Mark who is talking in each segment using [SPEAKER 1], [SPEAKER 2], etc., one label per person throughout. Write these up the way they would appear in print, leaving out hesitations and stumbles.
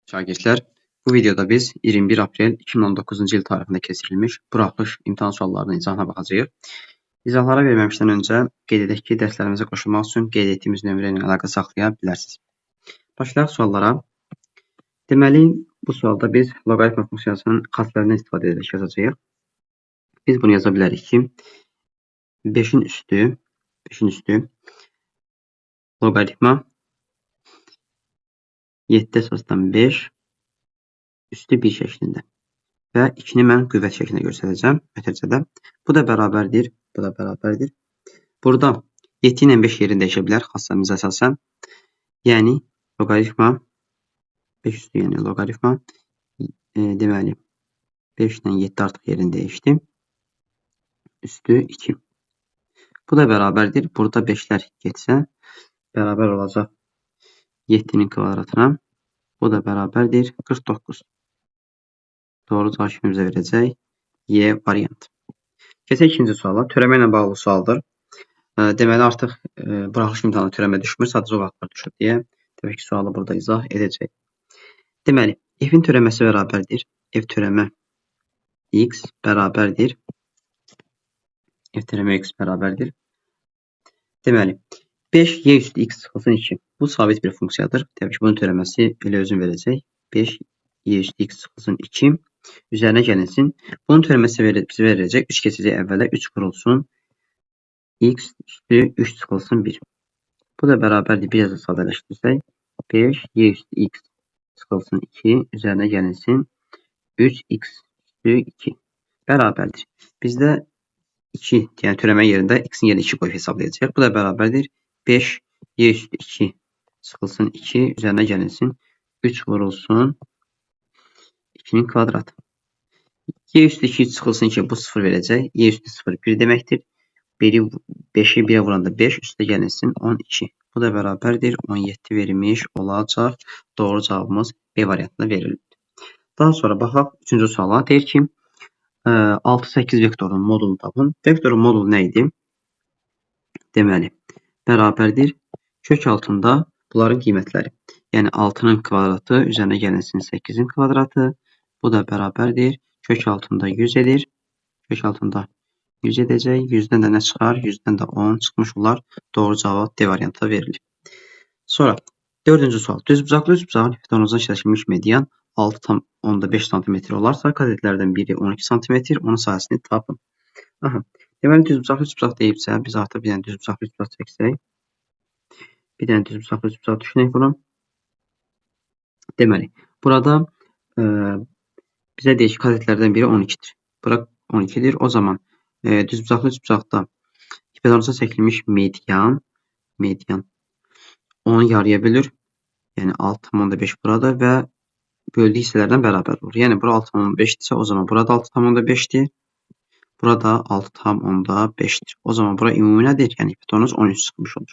[SPEAKER 1] Şagirdlər, bu videoda biz 21 aprel 2019-cu il tarixində keçirilmiş buraxılış imtahan suallarının izahına baxacağıq. İzahlara verməmişdən öncə qeyd edək ki, dərslərimizə qoşulmaq üçün qeyd etdiyimiz nömrə ilə əlaqə saxlaya bilərsiniz. Başlayaq suallara. Deməli, bu sualda biz loqaritma funksiyasının xassələrindən istifadə edərək yazacağıq. Biz bunu yaza bilərik ki, 5-in üstü loqaritma 7 əsasdan 5 üstü 1 şəklində və 2-ni mən qüvvət şəklində göstərəcəm mötərizədə. Bu da bərabərdir. Bu da bərabərdir. Burada 7 ilə 5 yerini dəyişə bilər xassəmizə əsasən. Yəni loqaritma 5 üstü, yəni loqaritma deməli 5 ilə 7 artıq yerini dəyişdi. Üstü 2. Bu da bərabərdir. Burada 5-lər getsə bərabər olacaq 7-nin kvadratına. Bu da bərabərdir 49. Doğru cavab kimi bizə verəcək Y variantı. Keçək ikinci suala. Törəmə ilə bağlı sualdır. Deməli, artıq buraxılış imtahanı törəmə düşmür, sadəcə o vaxtlar düşür deyə təbii ki, sualı burada izah edəcək. Deməli, f-in törəməsi bərabərdir. F törəmə x bərabərdir. F törəmə x bərabərdir. Deməli, 5 y üstü x çıxılsın 2. Bu sabit bir funksiyadır. Təbii ki, bunun törəməsi elə özün verəcək. 5 y üstü x çıxılsın 2. Üzərinə gəlinsin. Bunun törəməsi bizə verəcək. 3 keçəcək əvvələ. 3 vurulsun. X üstü 3 çıxılsın 1. Bu da bərabərdir. Biraz da sadələşdirsək. 5 y üstü x çıxılsın 2. Üzərinə gəlinsin. 3x üstü 2. Bərabərdir. Bizdə 2, yəni törəmə yerində x-in yerinə 2 qoyub hesablayacağıq. Bu da bərabərdir. 5 y üstü 2 çıxılsın 2, üzərinə gəlinsin. 3 vurulsun 2-nin kvadratı. Y üstü 2 çıxılsın 2, bu 0 verəcək. Y üstü 0 1 deməkdir. 5-i 1-ə vuranda 5, üstə gəlinsin 12. Bu da bərabərdir. 17 verilmiş olacaq. Doğru cavabımız B variantında verildi. Daha sonra baxaq 3-cü suala. Deyir ki, 6-8 vektorunun modulunu tapın. Vektorun modulu nə idi? Deməli, bərabərdir. Kök altında bunların qiymətləri. Yəni 6-nın kvadratı üzərinə gəlinsin 8-in kvadratı. Bu da bərabərdir. Kök altında 100 edir. Kök altında 100 edəcək. 100-dən də nə çıxar? 100-dən də 10 çıxmış olar. Doğru cavab D variantı verilir. Sonra 4-cü sual. Düzbucaqlı üçbucağın hipotenuzuna çəkilmiş median 6,5 sm olarsa, katetlərdən biri 12 sm, onun sahəsini tapın. Aha. Deməli, düzbucaqlı üçbucaq deyibsə, biz artıq bir dənə düzbucaqlı üçbucaq çəksək, bir dənə düzbucaqlı üçbucaq düşünək bunu. Deməli, burada bizə deyir ki, katetlərdən biri 12-dir. Bura 12-dir. O zaman düzbucaqlı üçbucaqda hipotenuza çəkilmiş median onu yarıya bölür. Yəni 6,5 burada və böldüyü hissələrdən bərabər olur. Yəni bura 6,5-dirsə, o zaman burada 6,5-dir. Burada 6,5-dir. O zaman bura ümumi nədir? Yəni hipotenuz 13 çıxmış olur.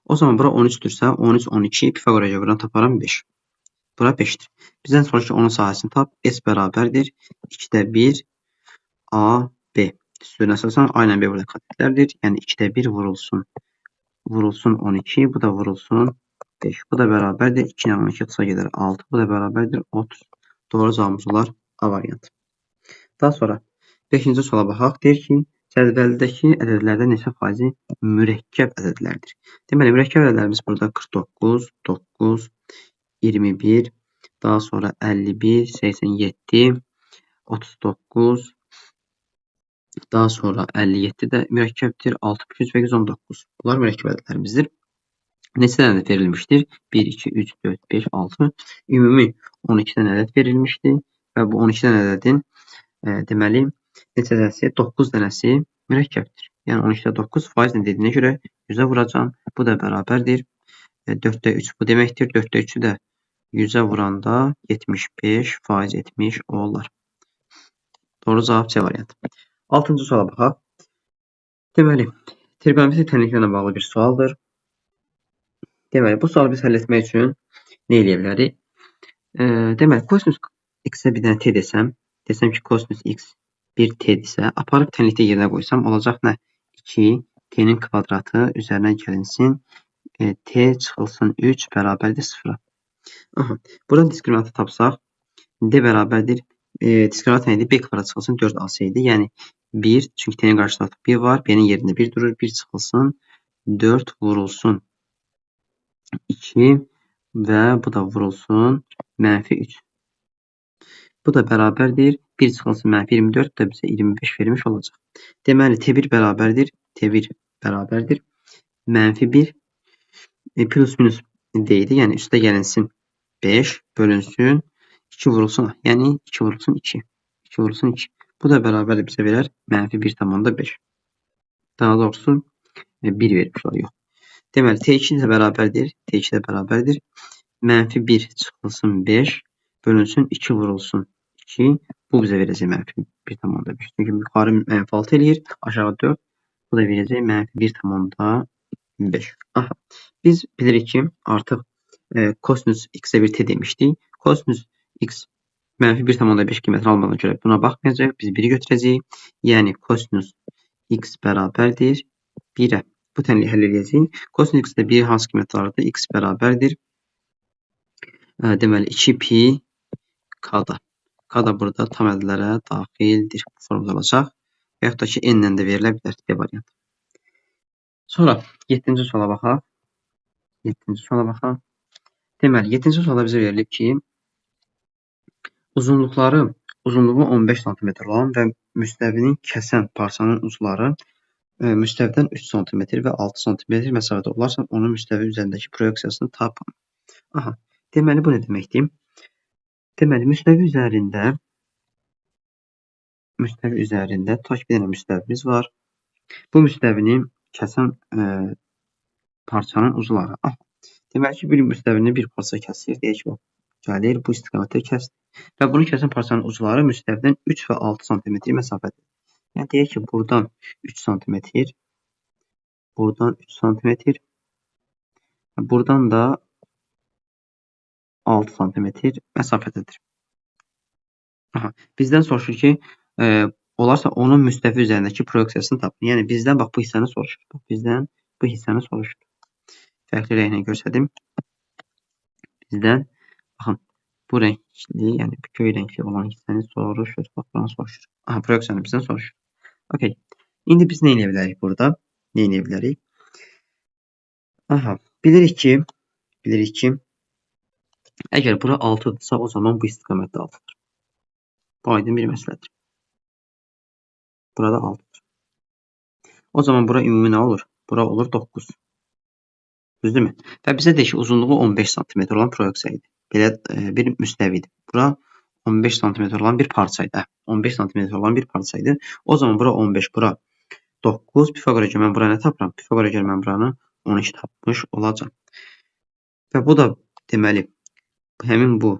[SPEAKER 1] O zaman bura 13-dürsə, 13, 12, Pifaqora görə buradan taparam 5. Bura 5-dir. Bizdən soruşur ki, onun sahəsini tap. S bərabərdir. 2-də 1 A, B. Düsturuna əsasən A ilə B burada katetlərdir. Yəni 2-də 1 vurulsun. Vurulsun 12. Bu da vurulsun 5. Bu da bərabərdir. 2 ilə 12 qısa gedər 6. Bu da bərabərdir 30. Doğru cavabımız olar A variantı. Daha sonra 5-ci suala baxaq. Deyir ki, cədvəldəki ədədlərdə neçə faizi mürəkkəb ədədlərdir? Deməli, mürəkkəb ədədlərimiz burada 49, 9, 21, daha sonra 51, 87, 39, daha sonra 57 də mürəkkəbdir, 63 və 119. Bunlar mürəkkəb ədədlərimizdir. Neçə dənə ədəd verilmişdir? 1, 2, 3, 4, 5, 6. Ümumi 12 dənə ədəd verilmişdir və bu 12 dənə ədədin deməli, neçə dənəsi? 9 dənəsi mürəkkəbdir. Yəni 12-də 9 faizlə dediyinə görə 100-ə vuracağam. Bu da bərabərdir. 4-də 3 bu deməkdir. 4-də 3-ü də 100-ə vuranda 75 faiz etmiş olar. Doğru cavab C variantı. 6-cı suala baxaq. Deməli, trigonometrik tənliklərlə bağlı bir sualdır. Deməli, bu sualı biz həll etmək üçün nə eləyə bilərik? Deməli, kosinus x-ə bir dənə t desəm, desəm ki, kosinus x 1 t-dirsə, aparıb tənlikdə yerinə qoysam, olacaq nə? 2 t-nin kvadratı üzərinə gəlinsin, t çıxılsın 3 bərabərdir 0-a. Aha, buradan diskriminantı tapsaq, D bərabərdir. Diskriminant nə idi? B kvadrat çıxılsın 4AC idi. Yəni 1, çünki T-nin qarşısında artıq 1 var. B-nin yerində 1 durur. 1 çıxılsın, 4 vurulsun 2 və bu da vurulsun mənfi 3. Bu da bərabərdir. 1 çıxılsın mənfi 24 də bizə 25 vermiş olacaq. Deməli, T1 bərabərdir. T1 bərabərdir. Mənfi 1 plus minus D idi. Yəni, üstə gəlinsin 5 bölünsün 2 vurulsun. Yəni, 2 vurulsun 2. 2 vurulsun 2. Bu da bərabərdir bizə verər mənfi 1,5. Daha doğrusu 1 vermiş olar. Yox. Deməli, T2 də bərabərdir. T2 də bərabərdir. Mənfi 1 çıxılsın 5 bölünsün 2 vurulsun 2. Bu bizə verəcək mənfi 1,5. Çünki yuxarı mənfi 6 eləyir, aşağı 4. Bu da verəcək mənfi 1,5. Aha. Biz bilirik ki, artıq kosinüs x-ə bir t demişdik. Kosinüs x mənfi 1,5 qiymətini almadığına görə buna baxmayacaq. Biz 1-i götürəcəyik. Yəni kosinüs x bərabərdir 1-ə. Bu tənliyi həll edəcəyik. Kosinüs x-də 1 hansı qiymət alırdı? X bərabərdir. Deməli 2 pi k-da. K da burada tam ədədlərə daxildir. Bu formada olacaq. Və yaxud da ki, n-lə də verilə bilər D variantı. Sonra 7-ci suala baxaq. 7-ci suala baxaq. Deməli, 7-ci sualda bizə verilib ki, uzunluğu 15 sm olan və müstəvini kəsən parçanın ucları müstəvidən 3 sm və 6 sm məsafədə olarsa, onun müstəvi üzərindəki proyeksiyasını tapın. Aha, deməli, bu nə deməkdir? Deməli, müstəvi üzərində tutaq ki, bir dənə müstəvimiz var. Bu müstəvini kəsən parçanın ucları. Aha, deməli ki, bir müstəvini bir parça kəsir. Deyək ki, gəlir, bu istiqamətdə kəsdir. Və bunu kəsən parçanın ucları müstəvidən 3 və 6 sm məsafədir. Yəni, deyək ki, buradan 3 sm, buradan 3 sm, buradan da 6 sm məsafədədir. Aha, bizdən soruşur ki, olarsa onun müstəvi üzərindəki proyeksiyasını tapın. Yəni, bizdən bax, bu hissəni soruşur. Bax, bizdən bu hissəni soruşur. Fərqli rənglə göstərdim. Bizdən, baxın, bu rəngli, yəni göy rəngli olan hissəni soruşur. Bax, buranı soruşur. Aha, proyeksiyanı bizdən soruşur. Okey. İndi biz nə edə bilərik burada? Nə edə bilərik? Aha, bilirik ki, əgər bura 6-dırsa, o zaman bu istiqamətdə 6-dır. Bu aydın bir məsələdir. Burada 6-dır. O zaman bura ümumi nə olur? Bura olur 9. Düzdürmü? Və bizə deyir ki, uzunluğu 15 sm olan proyeksiya idi. Belə bir müstəvi idi. Bura 15 sm olan bir parça idi. 15 sm olan bir parça idi. O zaman bura 15, bura 9. Pifaqora görə mən bura nə tapıram? Pifaqora görə mən buranı 12 tapmış olacağam. Və bu da deməli, həmin bu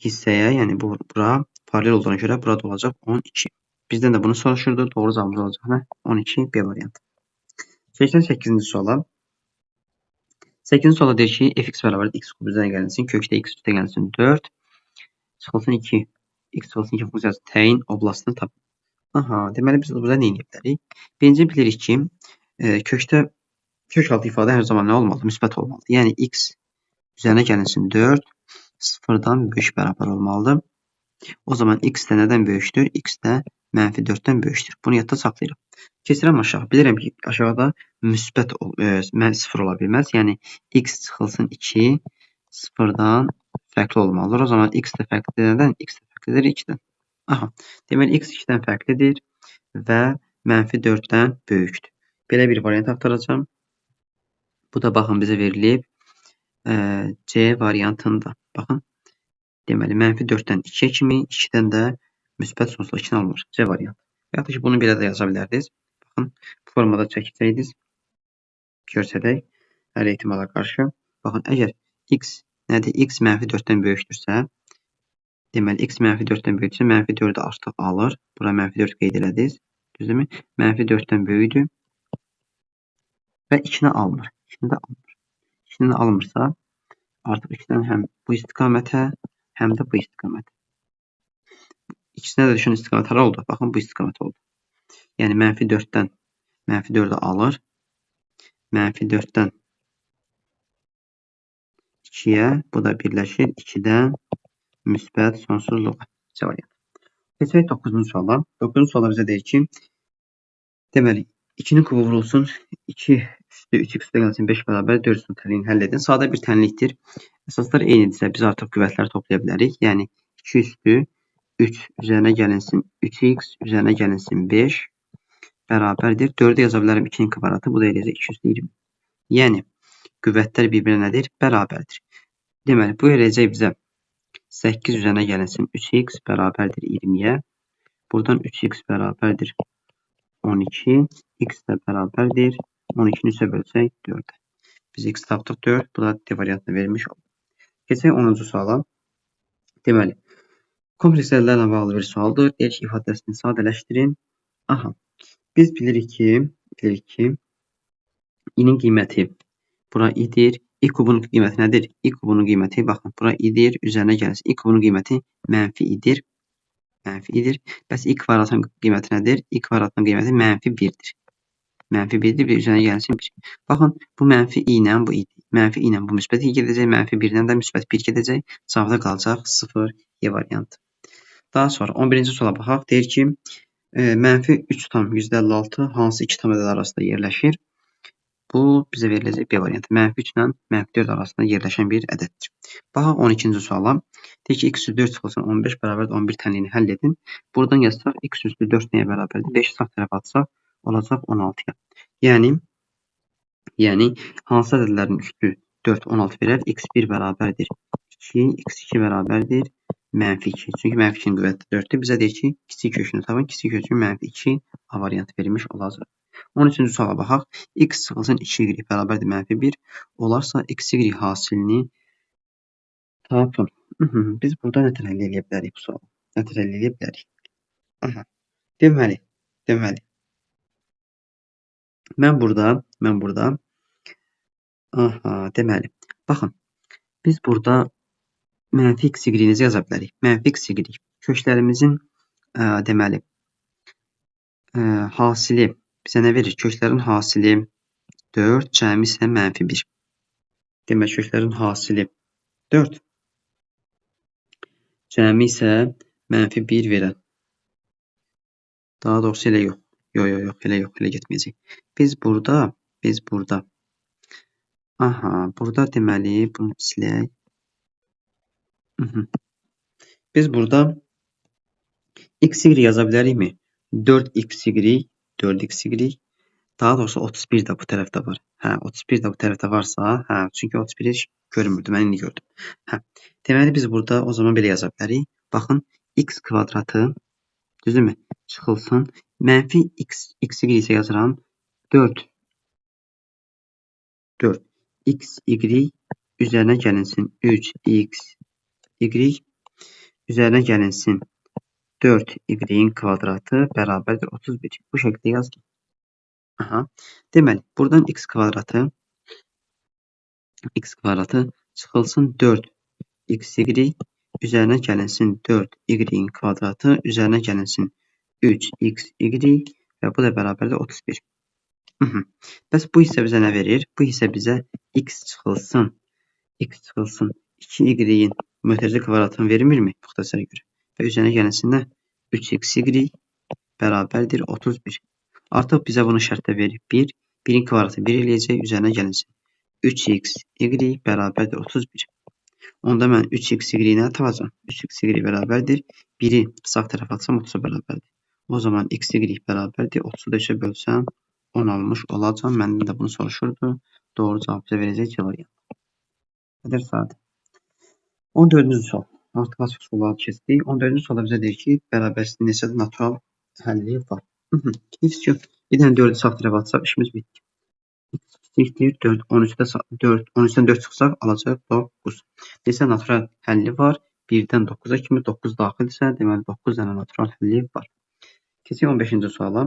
[SPEAKER 1] hissəyə, yəni bura paralel olduğuna görə burada olacaq 12. Bizdən də bunu soruşurdu. Doğru cavabımız olacaq nə? 12 B variantı. Keçək 8-ci suala. 8-ci sualda deyir ki, fx bərabərdir x kub üzərinə gəlinsin, kökdə x üstə gəlinsin 4, çıxılsın 2, x çıxılsın 2 funksiyası təyin oblastını tapın. Aha, deməli biz burada nə edə bilərik? Birinci bilirik ki, kökdə kök altı ifadə hər zaman nə olmalıdır? Müsbət olmalıdır. Yəni x üzərinə gəlinsin 4, sıfırdan böyük bərabər olmalıdır. O zaman x də nədən böyükdür? X də mənfi 4-dən böyükdür. Bunu yadda saxlayıram. Keçirəm aşağı. Bilirəm ki, aşağıda müsbət sıfır ola bilməz. Yəni x çıxılsın 2 sıfırdan fərqli olmalıdır. O zaman x də fərqlidir nədən? X də fərqlidir 2-dən. Aha. Deməli, x 2-dən fərqlidir və mənfi 4-dən böyükdür. Belə bir variant axtaracağam. Bu da baxın bizə verilib C variantında. Baxın. Deməli, mənfi 4-dən 2-yə kimi, 2-dən də müsbət sonsuzluq 2-ni alınır. C variantı. Və yaxud da ki, bunu belə də yaza bilərdiniz. Baxın, bu formada çəkəcəydiniz. Görsədək, hər ehtimala qarşı. Baxın, əgər x nədir? X mənfi 4-dən böyükdürsə, deməli, x mənfi 4-dən böyükdürsə, mənfi 4-ü artıq alır. Bura mənfi 4 qeyd elədiniz. Düzdürmü? Mənfi 4-dən böyükdür və 2-ni almır. 2-ni də almır. 2-ni də almırsa, artıq 2-dən həm bu istiqamətə, həm də bu istiqamətə. İkisinə də düşən istiqamət hara oldu? Baxın, bu istiqamət oldu. Yəni, mənfi 4-dən mənfi 4-ü alır. Mənfi 4-dən 2-yə, bu da birləşir 2-dən müsbət sonsuzluğa. C variantı. Keçək 9-cu suala. 9-cu sualda bizə deyir ki, deməli 2-nin kubu vurulsun, 2 üstü 3x üstə gəlsin 5 bərabər 4 üstün tənliyini həll edin. Sadə bir tənlikdir. Əsaslar eynidirsə biz artıq qüvvətləri toplaya bilərik. Yəni 2 üstü 3 üzərinə gəlinsin 3x üzərinə gəlinsin 5 bərabərdir. 4-ü yaza bilərəm 2-nin kvadratı. Bu da eləyəcək 2 üstü 20. Yəni qüvvətlər bir-birinə nədir? Bərabərdir. Deməli bu eləyəcək bizə 8 üzərinə gəlinsin 3x bərabərdir 20-yə. Buradan 3x bərabərdir 12. X də bərabərdir 12-ni 3-ə bölsək 4-ə. Biz x tapdıq 4. Bu da D variantını vermiş oldu. Keçək 10-cu suala. Deməli, kompleks ədədlərlə bağlı bir sualdır. Deyir ki, ifadəsini sadələşdirin. Aha. Biz bilirik ki, i-nin qiyməti bura i-dir. I kubunun qiyməti nədir? I kubunun qiyməti, baxın, bura i-dir, üzərinə gəlsin. I kubunun qiyməti mənfi i-dir. Mənfi i-dir. Bəs i kvadratın qiyməti nədir? I kvadratın qiyməti mənfi 1-dir. Mənfi 1-dir, bir üzərinə gəlsin 1. Baxın, bu mənfi i ilə bu i, mənfi i ilə bu müsbət i gedəcək, mənfi 1 ilə də müsbət 1 gedəcək. Cavabda qalacaq 0 Y variantı. Daha sonra 11-ci suala baxaq. Deyir ki, mənfi 3,56 hansı iki tam ədəd arasında yerləşir? Bu bizə veriləcək B variantı. Mənfi 3 ilə mənfi 4 arasında yerləşən bir ədəddir. Baxaq 12-ci suala. Deyir ki, x üstü 4 çıxılsın 15 bərabərdir 11 tənliyini həll edin. Buradan yazsaq x üstü 4 nəyə bərabərdir? 5-i sağ tərəfə atsaq olacaq 16-ya. Yəni hansı ədədlərin üstü 4, 16 verər? x1 bərabərdir 2, x2 bərabərdir mənfi 2. Çünki mənfi 2-nin qüvvəti 4-dür. Bizə deyir ki, kiçik kökünü tapın. Kiçik kökü mənfi 2 A variantı verilmiş olacaq. 13-cü suala baxaq. X çıxılsın 2y bərabərdir mənfi 1. Olarsa xy hasilini tapın. Biz burada nə tər həll eləyə bilərik bu sualı? Nə tər həll eləyə bilərik? Aha. Deməli. Mən burada aha, deməli. Baxın, biz burada mənfi xy necə yaza bilərik? Mənfi xy köklərimizin deməli hasili bizə nə verir? Köklərin hasili 4, cəmi isə mənfi 1. Demək, köklərin hasili 4, cəmi isə mənfi 1 verər. Daha doğrusu elə yox. Yox, elə yox, elə getməyəcək. Biz burada aha, burada deməli, bunu silək. Biz burada xy yaza bilərikmi? 4xy, 4xy, daha doğrusu 31 də bu tərəfdə var. Hə, 31 də bu tərəfdə varsa, hə, çünki 31 heç görünmürdü, mən indi gördüm. Hə, deməli biz burada o zaman belə yaza bilərik. Baxın, x kvadratı, düzdürmü? Çıxılsın. Mənfi x, xy isə yazıram. 4, 4, x, y üzərinə gəlinsin 3x, y üzərinə gəlinsin 4y-in kvadratı bərabərdir 31. Bu şəkildə yazdım. Aha. Deməli, buradan x kvadratı çıxılsın 4xy üzərinə gəlinsin 4y-in kvadratı üzərinə gəlinsin 3xy və bu da bərabərdir 31. Bəs bu hissə bizə nə verir? Bu hissə bizə x çıxılsın 2y-in mötərizə kvadratını vermirmi müxtəsərə görə? Və üzərinə gəlinsin də 3xy bərabərdir 31. Artıq bizə bunu şərtdə verir 1. 1-in kvadratı 1 eləyəcək, üzərinə gəlinsin 3xy bərabərdir 31. Onda mən 3xy nə tapacağam? 3xy bərabərdir 1-i sağ tərəfə atsam 30-a bərabərdir. O zaman xy bərabərdir 30-u da 3-ə bölsəm 10 almış olacağam. Məndən də bunu soruşurdu. Doğru cavab bizə verəcək C variantı. Qədər sadə. 14-cü sual. Artıq açıq sualları keçdik. 14-cü sualda bizə deyir ki, bərabərsizliyin neçədə natural həlli var. Heç yox. Bir dənə 4-ü sağ tərəfə atsaq işimiz bitdi. X kiçikdir 4, 13-dən 4 çıxsaq alacaq 9. Neçə natural həlli var? 1-dən 9-a kimi 9 daxildirsə, deməli 9 dənə natural həlli var. Keçək 15-ci suala.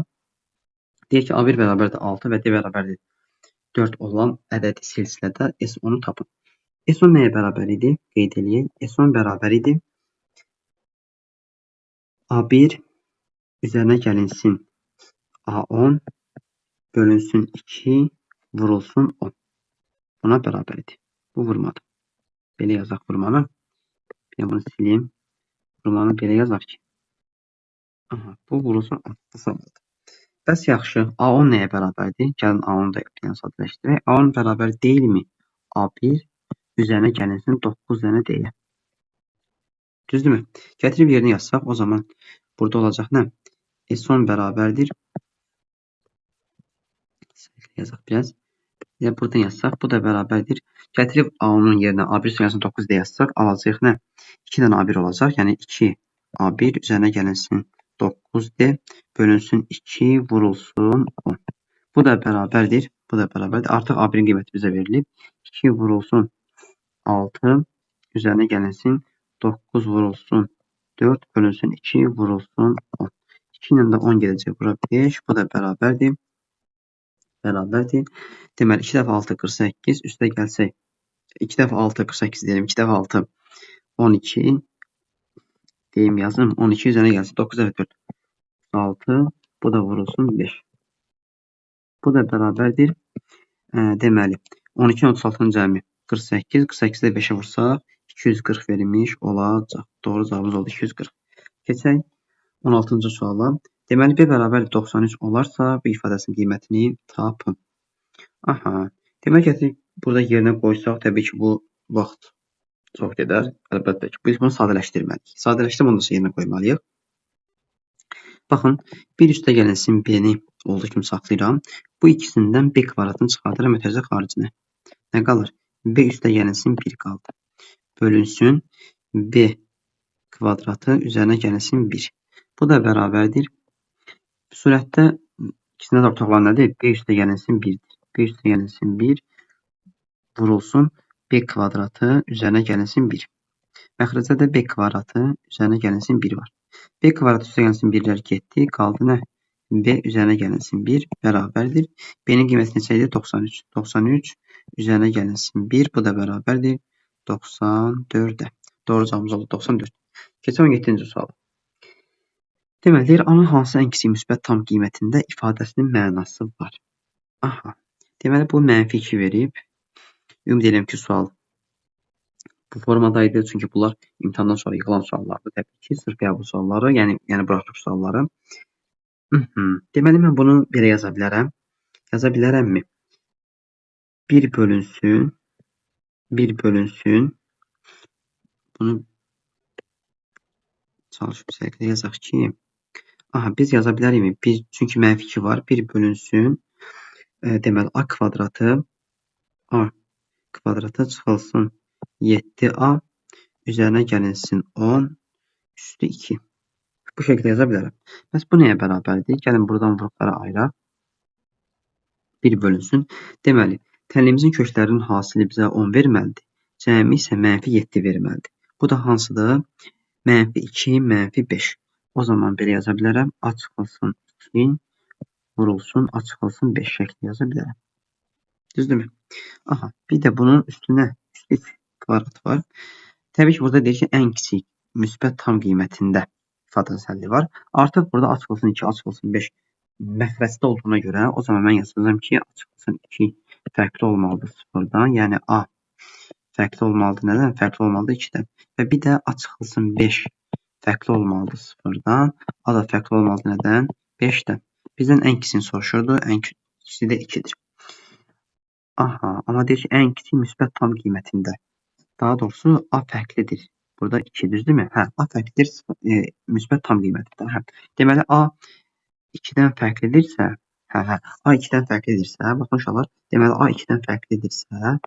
[SPEAKER 1] Deyir ki, A1 bərabərdir 6 və D bərabərdir 4 olan ədədi silsilədə S10-u tapın. S10 nəyə bərabər idi? Qeyd eləyək. S10 bərabər idi A1 üzərinə gəlinsin A10 bölünsün 2 vurulsun 10. Buna bərabər idi. Bu vurmadı. Belə yazaq vurmanı. Bir bunu sileyim. Vurmanı belə yazaq ki. Aha, bu vurulsun 6 oldu. Bəs yaxşı, A10 nəyə bərabərdir? Gəlin A10 da bir dənə sadələşdirək. A10 bərabər deyilmi? A1 üzərinə gəlinsin 9 dənə D-yə. Düzdürmü? Gətirib yerinə yazsaq, o zaman burada olacaq nə? S10 bərabərdir. Yazaq biraz. Ya buradan yazsaq, bu da bərabərdir. Gətirib A10-un yerinə A1 üzərinə 9 D yazsaq, alacağıq nə? 2 dənə A1 olacaq. Yəni 2 A1 üzərinə gəlinsin 9D bölünsün 2 vurulsun 10. Bu da bərabərdir. Bu da bərabərdir. Artıq A1-in qiyməti bizə verilib. 2 vurulsun 6 üzərinə gəlinsin 9 vurulsun 4 bölünsün 2 vurulsun 10. 2 ilə də 10 gedəcək bura 5. Bu da bərabərdir. Bərabərdir. Deməli 2 dəfə 6 48. Üstə gəlsək 2 dəfə 6 48 deyim. 2 dəfə 6 12 deyim yazım. 12 üzərinə gəlsin 9 dəfə 4 6. Bu da vurulsun 5. Bu da bərabərdir. Deməli 12-nin 36-nın cəmi 48. 48-də 5-ə vursaq 240 verilmiş olacaq. Doğru cavabımız oldu 240. Keçək 16-cı suala. Deməli B bərabər 93 olarsa bu ifadəsinin qiymətini tapın. Aha. Demək ki, burada yerinə qoysaq təbii ki, bu vaxt çox gedər. Əlbəttə ki, biz bunu sadələşdirməliyik. Sadələşdirib ondan sonra yerinə qoymalıyıq. Baxın, bir üstə gəlinsin B-ni olduğu kimi saxlayıram. Bu ikisindən B kvadratını çıxardıram ötərizə xaricinə. Nə qalır? B üstə gəlinsin 1 qaldı. Bölünsün B kvadratı üzərinə gəlinsin 1. Bu da bərabərdir. Surətdə ikisində də ortaqlar nədir? B üstə gəlinsin 1-dir. B üstə gəlinsin 1 vurulsun B kvadratı üzərinə gəlinsin 1. Məxrəcdə də B kvadratı üzərinə gəlinsin 1 var. B kvadratı üstə gəlinsin 1-lər getdi. Qaldı nə? B üzərinə gəlinsin 1 bərabərdir. B-nin qiyməti neçə idi? 93. 93 üzərinə gəlinsin 1. Bu da bərabərdir 94-ə. Doğru cavabımız oldu 94. Keçək 17-ci suala. Deməli, deyir, A-nın hansı ən kiçik müsbət tam qiymətində ifadəsinin mənası var? Aha. Deməli, bu mənfi 2 verib. Ümid edirəm ki, sual bu formadaydı. Çünki bunlar imtahandan sonra yığılan suallardır. Təbii ki, sırf qəbul sualları, yəni buraxılış sualları. Deməli, mən bunu belə yaza bilərəm. Yaza bilərəmmi? 1 bölünsün. 1 bölünsün. Bunu çalışıb səhifədə yazaq ki, aha, biz yaza bilərikmi? Biz, çünki mənfi 2 var. 1 bölünsün. Deməli, A kvadratı çıxılsın 7A üzərinə gəlinsin 10 üstü 2. Bu şəkildə yaza bilərəm. Bəs bu nəyə bərabərdir? Gəlin buradan vuruqlara ayıraq. 1 bölünsün. Deməli, tənliyimizin köklərinin hasili bizə 10 verməlidir. Cəmi isə mənfi 7 verməlidir. Bu da hansıdır? Mənfi 2, mənfi 5. O zaman belə yaza bilərəm. A çıxılsın 2, vurulsun, A çıxılsın 5 şəklində yaza bilərəm. Düzdürmü? Aha, bir də bunun üstünə 2 kvadrat var. Təbii ki, burada deyir ki, ən kiçik müsbət tam qiymətində ifadəsi həlli var. Artıq burada A çıxılsın 2, A çıxılsın 5 məxrəcdə olduğuna görə o zaman mən yazacağam ki, A çıxılsın 2 fərqli olmalıdır 0-dan. Yəni A fərqli olmalıdır nədən? Fərqli olmalıdır 2-dən. Və bir də A çıxılsın 5 fərqli olmalıdır 0-dan. A da fərqli olmalıdır nədən? 5-dən. Bizdən ən kiçiyini soruşurdu. Ən kiçiyi də 2-dir. Aha, amma deyir ki, ən kiçik müsbət tam qiymətində. Daha doğrusu A fərqlidir. Burada 2 düzdürmü? Hə, A fərqlidir müsbət tam qiymətində. Hə. Deməli A 2-dən fərqlidirsə, hə, A 2-dən fərqlidirsə, baxın uşaqlar, deməli A 2-dən fərqlidirsə,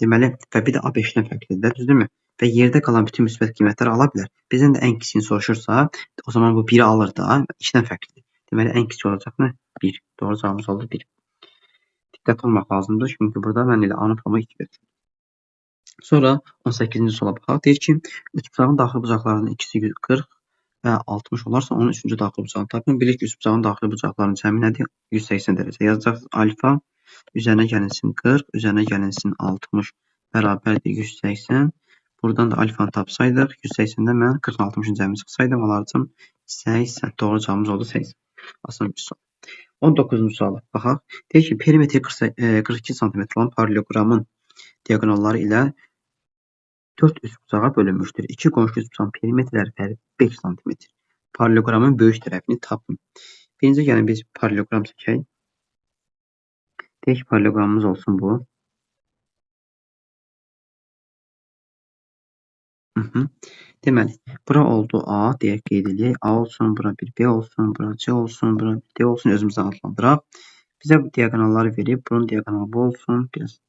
[SPEAKER 1] deməli və bir də A 5-dən fərqlidir, düzdürmü? Və yerdə qalan bütün müsbət qiymətləri ala bilər. Bizdən də ən kiçiyini soruşursa, o zaman bu 1-i alır da, 2-dən fərqlidir. Deməli ən kiçik olacaq nə? 1. Doğru cavabımız oldu 1. Diqqətli olmaq lazımdır, çünki burada mən elə A-nın formu 2 götürdüm. Sonra 18-ci suala baxaq. Deyir ki, üçbucağın daxili bucaqlarının ikisi 40 və 60 olarsa, onun üçüncü daxili bucağını tapın. Bilirik ki, üçbucağın daxili bucaqlarının cəmi nədir? 180 dərəcə. Yazacaqsınız alfa üzərinə gəlinsin 40, üzərinə gəlinsin 60 bərabərdir 180. Buradan da alfanı tapsaydıq, 180-də mən 40 60-ın cəmi çıxsaydım, alardım 80. Doğru cavabımız oldu 80. Asan bir sual. 19-cu suala baxaq. Deyir ki, perimetri 42 sm olan paralleloqramın diaqonalları ilə 4 üçbucağa bölünmüşdür. 2 qonşu üçbucağın perimetrləri fərqi 5 sm. Paralleloqramın böyük tərəfini tapın. Birinci gəlin biz paralleloqram çəkək. Deyək ki, paralleloqramımız olsun bu. Deməli, bura oldu A, deyək qeyd eləyək. A olsun, bura bir B olsun, bura C olsun, bura bir D olsun, özümüzdən adlandıraq. Bizə bu diaqonalları verib, bunun diaqonalı bu olsun. Biraz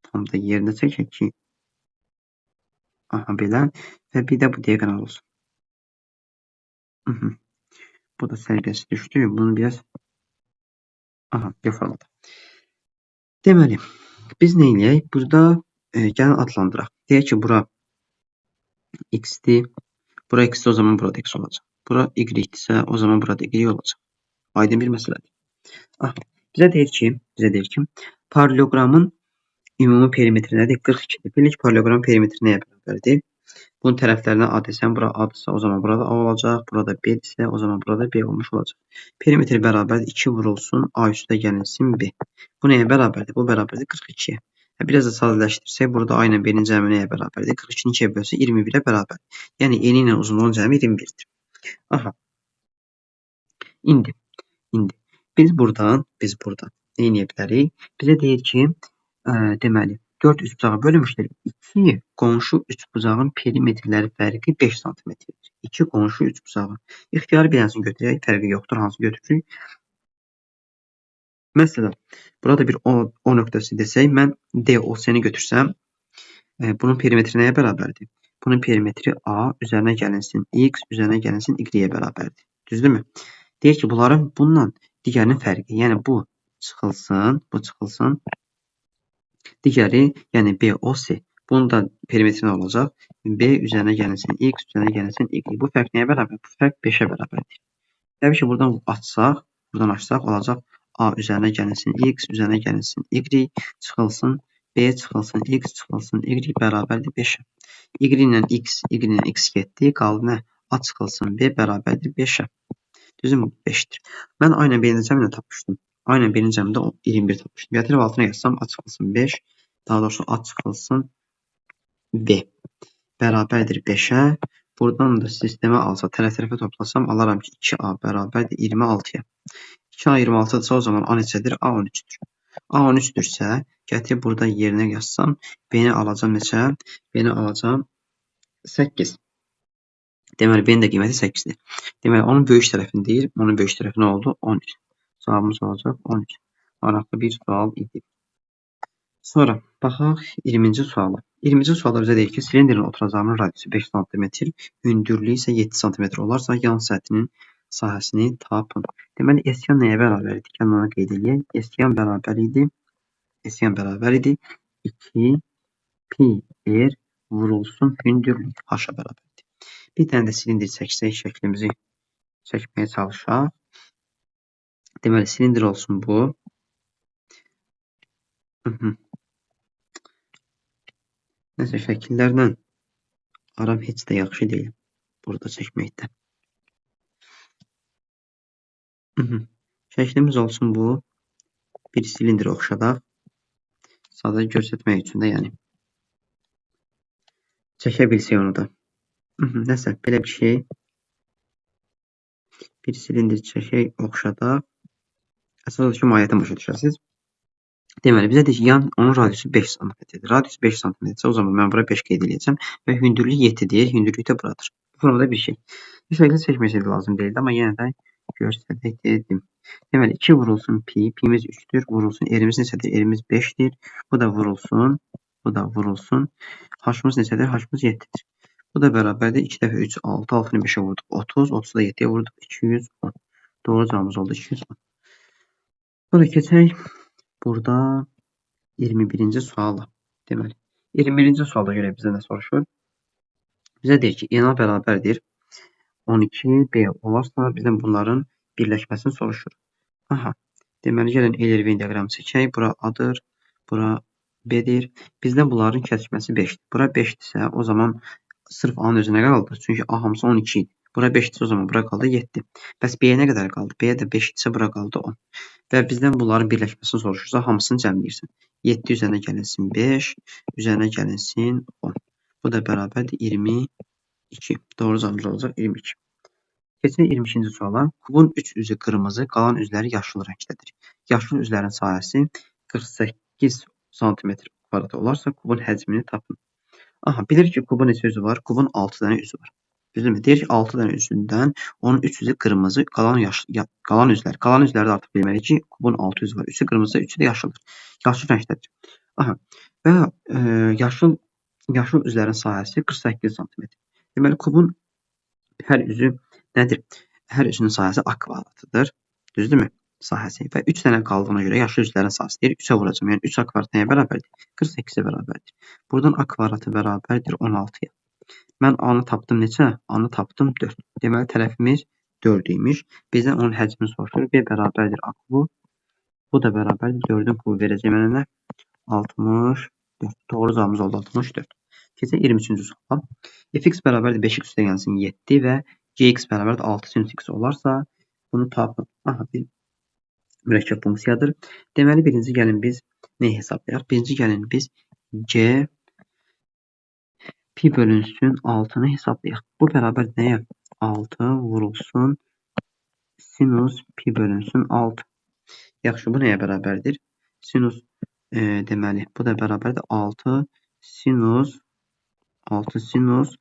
[SPEAKER 1] tam da yerində çəkək ki, aha belə. Və bir də bu diaqonal olsun. Bu da səliqəsi düşdü. Bunu biraz aha, bir formada. Deməli, biz nə eləyək? Burada gəlin adlandıraq. Deyək ki, bura x-dir. Bura x-dir, o zaman burada x olacaq. Bura y-dirsə, o zaman burada y olacaq. Aydın bir məsələdir. Ah, bizə deyir ki, paralleloqramın ümumi perimetri nədir? 42-dir. Bilirik ki, paralleloqramın perimetri nəyə bərabərdir? Bunun tərəflərinə A desəm, bura A-dırsa, o zaman burada A olacaq. Burada B-dirsə, o zaman burada B olmuş olacaq. Perimetr bərabərdir 2 vurulsun, A üstə gəlinsin B. Bu nəyə bərabərdir? Bu bərabərdir 42-yə. Biraz da sadələşdirsək, burada A ilə B-nin cəmi nəyə bərabərdir? 42-ni 2-yə bölsək 21-ə bərabərdir. Yəni, eni ilə uzunluğun cəmi 21-dir. Aha. İndi. Biz buradan nə edə bilərik? Bizə deyir ki, deməli, 4 üçbucağa bölünmüşdür. 2 qonşu üçbucağın perimetrləri fərqi 5 sm-dir. 2 qonşu üçbucağın. İxtiyari bir dənəsini götürək, fərqi yoxdur, hansı götürürük? Məsələn, burada bir O nöqtəsi desək, mən DOC-ni götürsəm, bunun perimetri nəyə bərabərdir? Bunun perimetri A üzərinə gəlinsin X, üzərinə gəlinsin Y-yə bərabərdir. Düzdürmü? Deyir ki, bunların bununla digərinin fərqi, yəni bu çıxılsın, Digəri, yəni BOC. Bunun da perimetri nə olacaq? B üzərinə gəlinsin X, üzərinə gəlinsin Y. Bu fərq nəyə bərabər? Bu fərq 5-ə bərabərdir. Təbii ki, buradan açsaq olacaq A üzərinə gəlinsin X, üzərinə gəlinsin Y, çıxılsın B, çıxılsın X, çıxılsın Y bərabərdir 5-ə. Y ilə X, Y ilə X getdi, qaldı nə? A çıxılsın B bərabərdir 5-ə. Düzdürmü? 5-dir. Mən A ilə B-nin cəmini tapmışdım. A ilə B-nin cəmində 21 tapmışdım. Gətirib altına yazsam A çıxılsın 5, daha doğrusu A çıxılsın B bərabərdir 5-ə. Buradan da sistemə alsa, tərəf-tərəfə toplasam, alaram ki, 2A bərabərdir 26-ya. 2A 26-dırsa, o zaman A neçədir? A 13-dür. A 13-dürsə, gətirib burada yerinə yazsam, B-ni alacam neçə? B-ni alacam 8. Deməli, B-nin də qiyməti 8-dir. Deməli, onun böyük tərəfini deyir. Onun böyük tərəfi nə oldu? 13. Cavabımız olacaq 13. Maraqlı bir sual idi. Sonra baxaq 20-ci suala. 20-ci sualda bizə deyir ki, silindirin oturacağının radiusu 5 sm, hündürlüyü isə 7 sm olarsa, yan səthinin sahəsini tapın. Deməli, S yan nəyə bərabər idi? Gəlin onu qeyd eləyək. S yan bərabər idi. S yan bərabər idi. 2 pi r vurulsun hündürlük h-a bərabərdir. Bir dənə də silindir çəksək, şəklimizi çəkməyə çalışaq. Deməli, silindir olsun bu. Nəsə, şəkillərlə aram heç də yaxşı deyil burada çəkməkdə. Şəklimiz olsun bu. Bir silindir oxşadaq. Sadəcə göstərmək üçün də, yəni. Çəkə bilsək onu da. Nəsə, belə bir şey. Bir silindir çəkək, oxşadaq. Əsas odur ki, mahiyyətini başa düşəsiniz. Deməli, bizə deyir ki, yan onun radiusu 5 sm-dir. Radius 5 sm-dirsə, o zaman mən bura 5 qeyd eləyəcəm və hündürlük 7 deyir, hündürlük də buradır. Bu formada bir şey. Bu şəkildə çəkməsəydi lazım deyildi, amma yenə də göstərək dedim. Deməli, 2 vurulsun pi, pimiz 3-dür, vurulsun, r-imiz neçədir? R-imiz 5-dir. Bu da vurulsun, bu da vurulsun. H-ımız neçədir? H-ımız 7-dir. Bu da bərabərdir. 2 dəfə 3, 6, 6-nı 5-ə vurduq, 30, 30-u da 7-yə vurduq, 210. Doğru cavabımız oldu 210. Sonra keçək burada 21-ci suala. Deməli, 21-ci sualda görək bizə nə soruşur? Bizə deyir ki, NA bərabərdir 12 B olarsa, bizdən bunların birləşməsini soruşur. Aha, deməli, gəlin Euler-Venn diaqramı çəkək. Bura A-dır, bura B-dir. Bizdən bunların kəsişməsi 5-dir. Bura 5-dirsə, o zaman sırf A-nın özünə qaldı. Çünki A hamısı 12 idi. Bura 5-dirsə, o zaman bura qaldı 7. Bəs B-yə nə qədər qaldı? B-yə də 5 idisə, bura qaldı 10. Və bizdən bunların birləşməsini soruşursa, hamısını cəmləyirsən. 7 üzərinə gəlinsin 5, üzərinə gəlinsin 10. Bu da bərabərdir 22. Doğru cavabımız olacaq 22. Keçək 22-ci suala. Kubun 3 üzü qırmızı, qalan üzləri yaşıl rəngdədir. Yaşıl üzlərin sahəsi 48 sm kvadrat olarsa, kubun həcmini tapın. Aha, bilir ki, kubun neçə üzü var? Kubun 6 dənə üzü var. Düzdürmü? Deyir ki, 6 dənə üzündən onun 3 üzü qırmızı, qalan üzlər. Qalan üzləri də artıq bilməliyik ki, kubun 6 üzü var. 3-ü qırmızı, 3-ü də yaşıldır. Yaşıl rəngdədir. Aha, və yaşıl üzlərin sahəsi 48 sm. Deməli, kubun hər üzü nədir? Hər üzünün sahəsi A kvadratıdır. Düzdürmü? Sahəsi. Və 3 dənə qaldığına görə yaşıl üzlərin sahəsi deyir. 3-ə vuracağam. Yəni 3 A kvadrat nəyə bərabərdir? 48-ə bərabərdir. Buradan A kvadratı bərabərdir 16-ya. Mən A-nı tapdım neçə? A-nı tapdım 4. Deməli, tərəfimiz 4 imiş. Bizdən onun həcmini soruşur. B bərabərdir A kubu. Bu da bərabərdir. 4-ün kubu verəcək mənə nə? 64. Doğru cavabımız oldu 64. Keçək 23-cü suala. Fx bərabərdir 5x üstə gəlsin 7 və gx bərabərdir 6 sinüs x olarsa bunu tapın. Aha, bir mürəkkəb funksiyadır. Deməli, birinci gəlin biz nə hesablayaq? Birinci gəlin biz g pi bölünsün 6-nı hesablayaq. Bu bərabər nəyə? 6 vurulsun sinus pi bölünsün 6. Yaxşı, bu nəyə bərabərdir? Sinus, deməli, bu da bərabərdir 6 sinus 6 sinus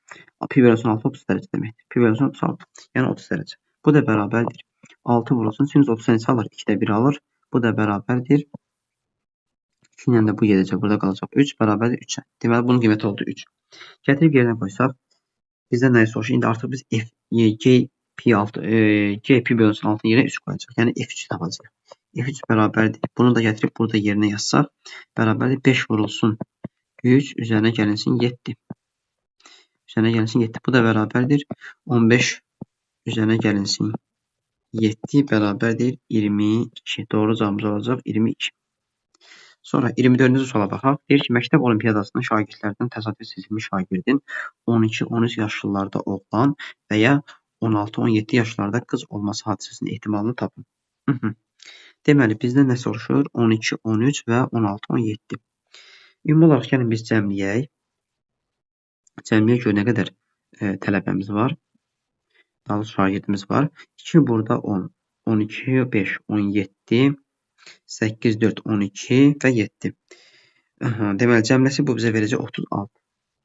[SPEAKER 1] pi bölünsün 6 30 dərəcə deməkdir. Pi bölünsün 36, yəni 30 dərəcə. Bu da bərabərdir. 6 vurulsun sinus 30 neçə alır? 2-də 1 alır. Bu da bərabərdir. 2 ilə də bu gedəcək. Burada qalacaq 3 bərabərdir 3-ə. Deməli, bunun qiyməti oldu 3. Gətirib yerinə qoysaq, bizdən nəyi soruşur? İndi artıq biz F, G, pi 6, G pi bölünsün 6-nın yerinə 3 qoyacaq. Yəni F3 tapacaq. F3 bərabərdir. Bunu da gətirib burada yerinə yazsaq, bərabərdir 5 vurulsun 3 üzərinə gəlinsin 7. Üzərinə gəlinsin 7. Bu da bərabərdir 15 üzərinə gəlinsin 7 bərabərdir 22. Doğru cavabımız olacaq 22. Sonra 24-cü suala baxaq. Deyir ki, məktəb olimpiyadasının şagirdlərdən təsadüfi seçilmiş şagirdin 12-13 yaşlılarda oğlan və ya 16-17 yaşlarda qız olması hadisəsinin ehtimalını tapın. Deməli, bizdən nə soruşur? 12, 13 və 16, 17. Ümumi olaraq gəlin biz cəmləyək. Cəmləyək gör nə qədər tələbəmiz var. Daha doğrusu şagirdimiz var. 2 burada 10, 12, 5, 17, 8, 4, 12 və 7. Aha, deməli, cəmləsi bu bizə verəcək 36.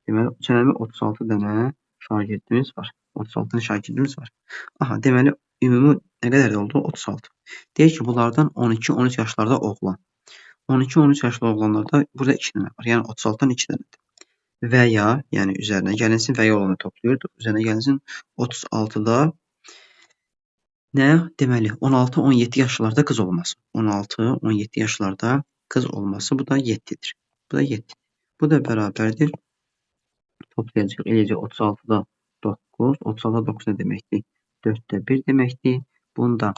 [SPEAKER 1] Deməli, cəmi 36 dənə şagirdimiz var. 36 dənə şagirdimiz var. Aha, deməli, ümumi nə qədər oldu? 36. Deyir ki, bunlardan 12-13 yaşlarda oğlan. 12-13 yaşlı oğlanlarda burada 2 dənə var. Yəni, 36-dan 2 dənədir. Və ya, yəni üzərinə gəlinsin, və ya olanı topluyurduq. Üzərinə gəlinsin 36-da nə? Deməli, 16-17 yaşlarda qız olması. 16-17 yaşlarda qız olması. Bu da 7-dir. Bu da 7. Bu da bərabərdir. Toplayacaq, eləyəcək 36-da 9. 36-da 9 nə deməkdir? 4-də 1 deməkdir. Bunu da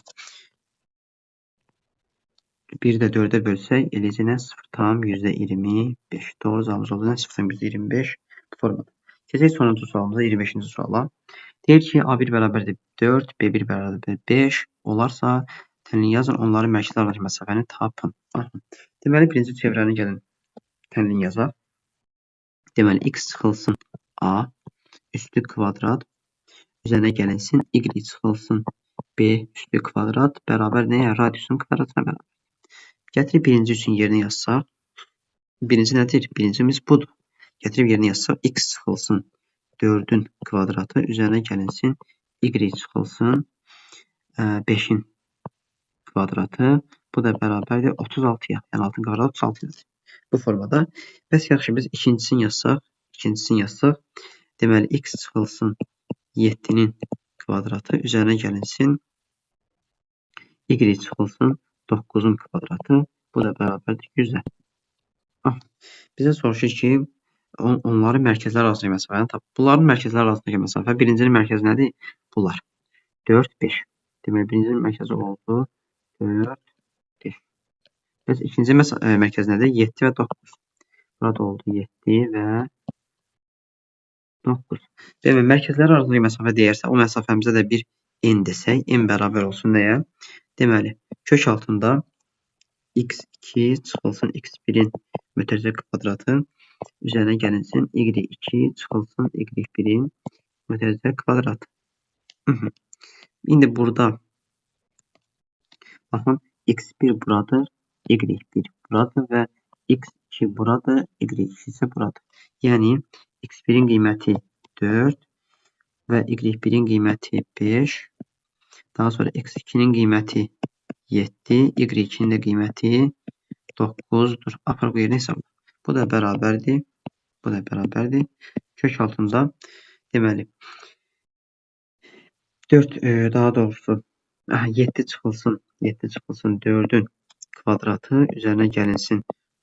[SPEAKER 1] 1 də 4-ə bölsək, eləyəcək nə? 0,25. Doğru cavabımız oldu nə? 0,25 bu formada. Keçək sonuncu sualımıza, 25-ci suala. Deyir ki, A1 bərabərdir 4, B1 bərabərdir 5 olarsa, tənliyi yazın, onların mərkəzləri arasındakı məsafəni tapın. Aha. Deməli, birinci çevrəni gəlin tənliyi yazaq. Deməli, x çıxılsın A üstü kvadrat, üzərinə gəlinsin, y çıxılsın B üstü kvadrat bərabər nəyə? Radiusun kvadratına bərabər. Gətirib birinci üçün yerinə yazsaq, birinci nədir? Birincimiz budur. Gətirib yerinə yazsaq, x çıxılsın 4-ün kvadratı üzərinə gəlinsin, y çıxılsın 5-in kvadratı. Bu da bərabərdir 36-ya. Yəni 6-nın kvadratı 36-dır. Bu formada. Bəs yaxşı, biz ikincisini yazsaq, deməli x çıxılsın 7-nin kvadratı üzərinə gəlinsin, y çıxılsın 9-un kvadratı. Bu da bərabərdir 100-ə. Ah, bizə soruşur ki, onların mərkəzləri arasındakı məsafəni tap. Bunların mərkəzləri arasındakı məsafə, birincinin mərkəzi nədir? Bunlar. 4, 5. Deməli, birincinin mərkəzi oldu 4, 5. Bəs ikinci mərkəzi nədir? 7 və 9. Burada oldu 7 və 9. Deməli, mərkəzlər arasındakı məsafə deyərsə, o məsafəmizə də bir n desək, n bərabər olsun nəyə? Deməli, kök altında x2 çıxılsın x1-in mötərizə kvadratı Üzərinə gəlinsin y2 çıxılsın y1-in mötərizə kvadratı. İndi burada baxın, x1 buradır, y1 buradır və x2 buradır, y2 isə buradır. Yəni x1-in qiyməti 4 və y1-in qiyməti 5. Daha sonra x2-nin qiyməti 7, y2-nin də qiyməti 9-dur. Apar bu yerinə hesabla. Bu da bərabərdir. Bu da bərabərdir. Kök altında deməli 4, daha doğrusu 7 çıxılsın, 7 çıxılsın 4-ün kvadratı üzərinə gəlinsin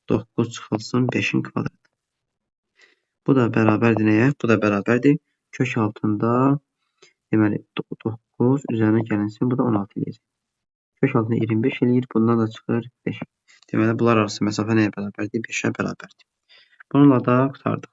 [SPEAKER 1] 9 çıxılsın 5-in kvadratı. Bu da bərabərdir nəyə? Bu da bərabərdir. Kök altında deməli 9 üzərinə gəlinsin. Bu da 16 eləyəcək. Kök altında 25 eləyir. Bundan da çıxır 5. Deməli, bunlar arası məsafə nəyə bərabərdir? 5-ə bərabərdir. Bununla da qurtardıq.